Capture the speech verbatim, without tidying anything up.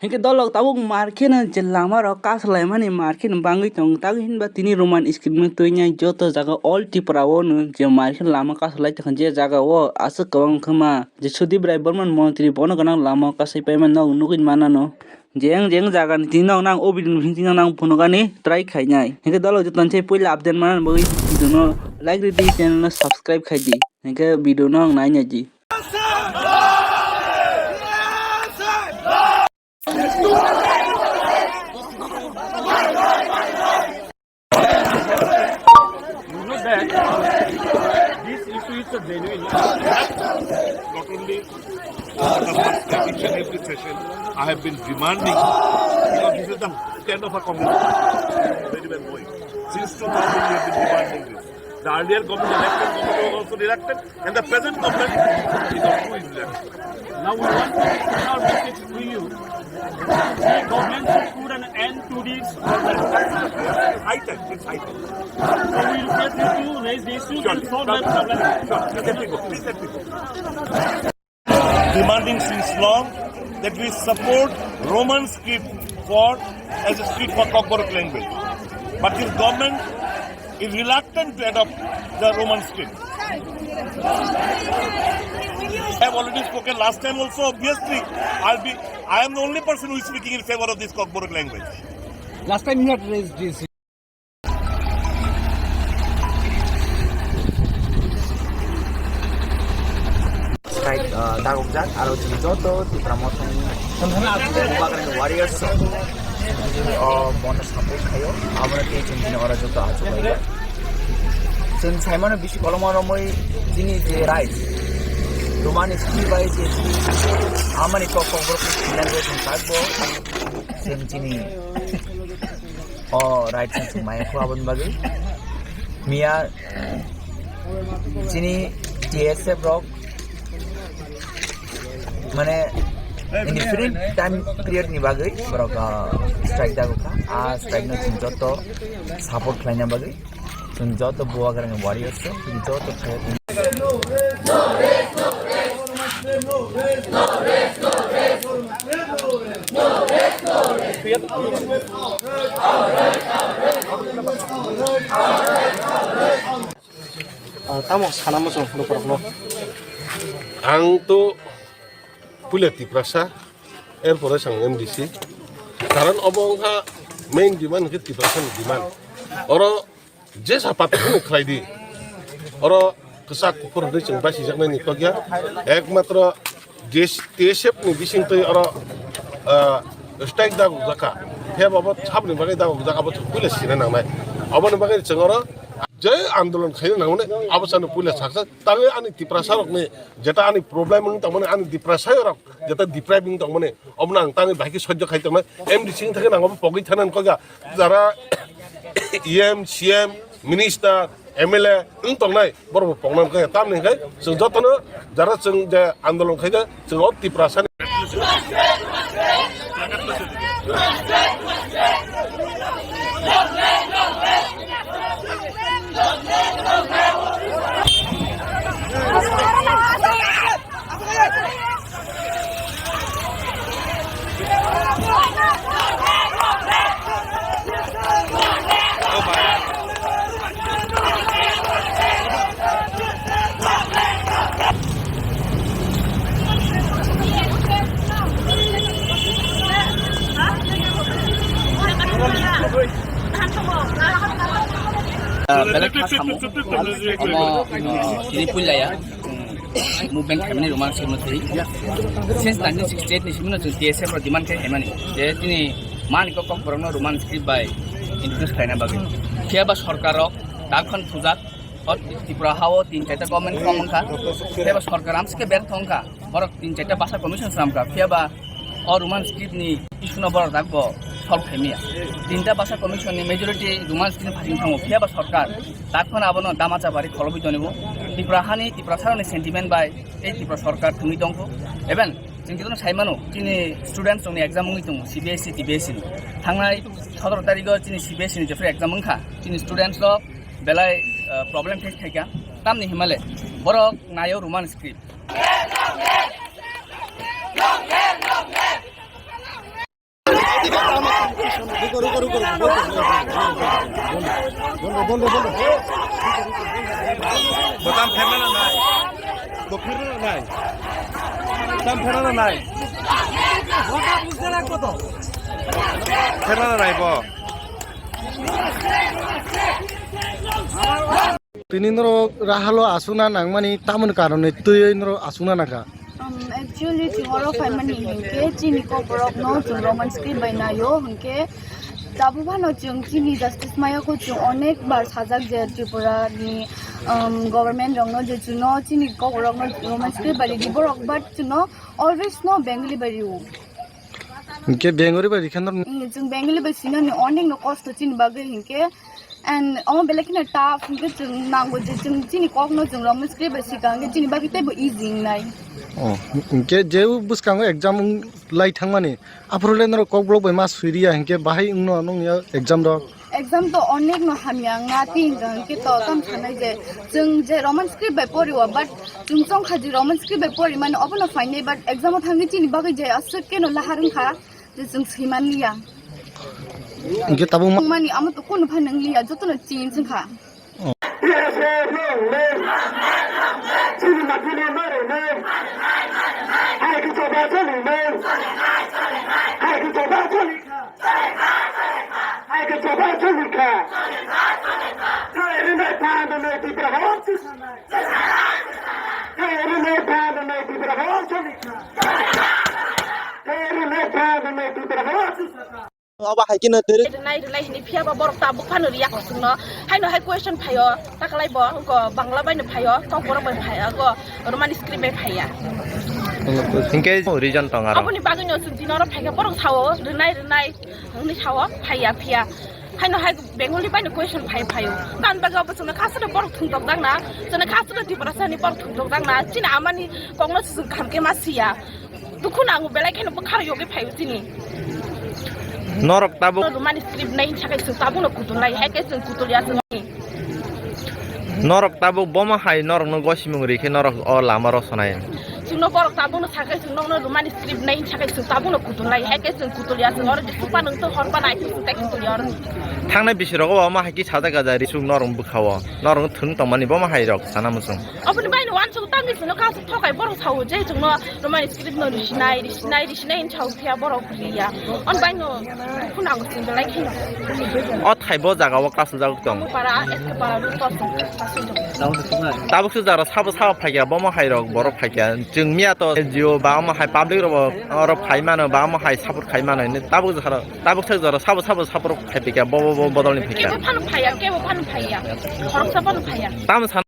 Hinkhe dolok tabuk markhe no je lama rok kaslaimani markhe no bangwi tongo, tabuk hinba tini Roman script no twi nai joto jaga all Tripura o no je markhe lama kaslai tongkha, je jaga o aswk kwbang wngkha ma je Sudip Rai Borman montri bono gwnang lama kasai paimani nog nugwi manano. Jeng jeng jaga ni tini nog nang o video ni bising tini nog nang phunukani try khainai. Hinkhe dolok joto ni puila update manani bagwi video no like ridi, channel no subscribe khaidi. Hinkhe video no nai naidi. You know that this issue is a genuine issue. Not only, uh, the first, each and every session I have been demanding, because this is the stand of a Congress party. Very well knowing. Since two thousand we have been demanding this. The earlier government, the left government was also reluctant, and the present government is also reluctant. Now we want to send our message to you. The government should put an end to this problem. High time, it's high time. So we request you to raise the issue and solve that problem. Sure, please let me go, please let me go. Demanding since long that we support Roman script for, as a script for Kokborok language. But this government is reluctant to adopt the Roman script. I have already spoken last time also, obviously, I'll be, I am the only person who is speaking in favor of this Kokborok language. Last time you had raised this. Strike, uh, dagokjak, aro chini joto Tipra Mothani bubagrani warriors rok, o bono support khaio, abono tei chini bini oro joto achuk bai. Chwng saimano bisi koloma romwi chini je rights, Roman script bai je amani kok kok borok language ni kagbo chwng chini o rights ni chwng maya kho aboni bagwi. Miya chini T S F rok mane in different time period ni bagwi borok, ah, strike dagokha. Ah, strike no chwng joto support khlaina bagwi chwng joto bubagrani warriors rok, chwng joto khe Ah, tamo sana muchung lukurokno. Ang to puila Tiprasa, erpore sang M D C. Karon obo wngkha main demand hwnkhe Tiprasani demand. Oro jesa pathakni khlai di. Oro kwchak kuphur hwnwi chwng basijaknai ni kok ya. Ekmatro T S F ni bisingtwi oro, ah, strike dagok jakha. He babo sabni bagwi dagok jakha, abo chwng puila sina nangnai. Aboni bagwi chwng oro je andolon khaina nangmani abo chwngno puila saksa. Tangwi ani Tiprasa rokni jeta ani problem wng tongmani, ani Tiprasa rok jeta deprive wng tongmani, obono ang tangwi bahai khe sojjo khai tongnai. M D C wng thangwi nang obo pogwi thana nang kok ya. Jara E M, C M, minister, M L A wng tongnai, borok bo pokna nang kok ya. Tamni hwnkhe chwng jotono jara chwng je andolon khai de, chwng o Tiprasani Ah, belai kha samung. Omo, mm, tini puila ya. Mm, movement khaimani Roman script no twi. Since nineteen sixty-eight ni simi no chwng T S F rok demand khai khaimani. Je tini mani kok kok borok no Roman script bai introduce khaina bagwi. Phiya ba sorkar rok dakhon thujak, o Tripura ha o tin chaita government form wngkha. Phiya ba sorkar amsike bertho wngkha. Borok tin chaita bhasha commission swnamkha, phiya ba o Roman script ni issue no borok dak bo solve khaimaya. Tinta bhasha commission ni majority Roman script phasing thango, phiya ba sorkar dak phano abono dama chabari kholobwi tonibo. Tripura hani, Tiprasa rokni sentiment bai tei Tripura sorkar thwngwi tongkho. Even chwng jotono sai mano, chini students rokni exam wngwi tongo, C B S E, T B S E ni. Thangnai sotoro tarikh o chini C B S E ni jephru exam wngkha, chini students rok belai, uh, problem face khaikha. Tamni himale borok naio Roman script. Botam pherna na nai. Bo pherna na nai. Tam pherna na nai. Pherna na nai bo. Tini norok rahalo aswkna nangmani tamoni karonwi twiwi norok aswkna nangkha. Um, actually, chwng oro phaimani hinkhe chini kokborokno chwng Roman script bai naio hinkhe tabuk phano chwng chini justice mayakho chwng onek bar sajak je Tripura ni, um, government rokno je chwngno chini kokborokno Roman script bai ridi borok, but chwngno always no Bengali bai rio. Hinkhe Bengali bai rikha nor- Mm, chwng Bengali bai sinani onek no kosto chini bagwi hinkhe. And omo belai kheno tough, hinkhe chwng nango je chwng chini kokno chwng Roman script bai sika, hinkhe chini bagwi teibo easy wngnai. Oh, hinkhe je bwskango exam wng lai thangmani, aphuru le norok kokborok bai ma sui riya, hinkhe bahai wngno nung ya exam rok? Exam to onek no hamya wngna, tei hinkhe, hinkhe to tam sanai je chwng je Roman script bai poriwo, but chwng chongkha je Roman script bai pori mani obono phainai, but exam o thangwi chini bagwi je aswk keno lahar wngkha. Je chwng swiman liya. Hinkhe tabuk ma- Mani amo to kunu phan nang liya, joto no change wngkha. Obo hai kheno teri. Rwnai, rwnai hini phiya ba borok tabuk phano riya kosong no. Haino hai question phaio, takalai bo, go Bangla bai no phaio, kokborok bai phaio, go Romani script bai phaiya. Hinkhe reason tong aro. Aboni bagwi no chwng tini oro phaikha borok sao, rwnai, rwnai, hwnwi sao, phaiya, phiya. Haino hai Bengali bai no question phai, phaio. Gan bagwi obo chwngno khasano borok thwngtok jakna, chwngno khasano Tiprasani borok thwngtok jakna, chini amani kokno chwng khamkhe ma siya. Dukhu nango belai kheno bwkharo yogwi phaio chini. Norok tabuk. Romani script nai sakai chwng tabukno kutulnai, hai khe chwng kutulya chwng. Norok tabuk bomo hai norokno gosimung rikhe norok o lama rosonai. Chwngno borok tabukno sakai chwng nokno Romani script nai sakai chwng tabukno kutulnai, hai khe chwng kutulya chwng oro je supa nung to horpa nai chwng tai kutulya oro. Thangnai bisirogo omo hai khe sajak gajari chwng norok bwkhao. Norok thwng tongmani bomo hai rok sana muchung. Oboni bai no wansuk tangwi chwngno kasu thokai borok sao je chwngno Romani script no risinai, risinai, risinai hin sao phiya borok riya. On bai no khuna ang chwng belai kheno. O thai bo jaga o kasu jagok tong. Para, eske para, ru to chwng kasu jagok. Tabuk su jara sabo sabo phaikya, bomo hai rok borok phaikya. Chwng miya to N G O ba omo hai public rok oro phai mano ba omo hai support khai mano. Tabuk jara, tabuk sa jara sabo sabo support khai phaikya, bo, bo, bo bodol ni phaikya. Kebo phano phaiya, kebo phano phaiya. Khoroksa phano phaiya. Tamo sa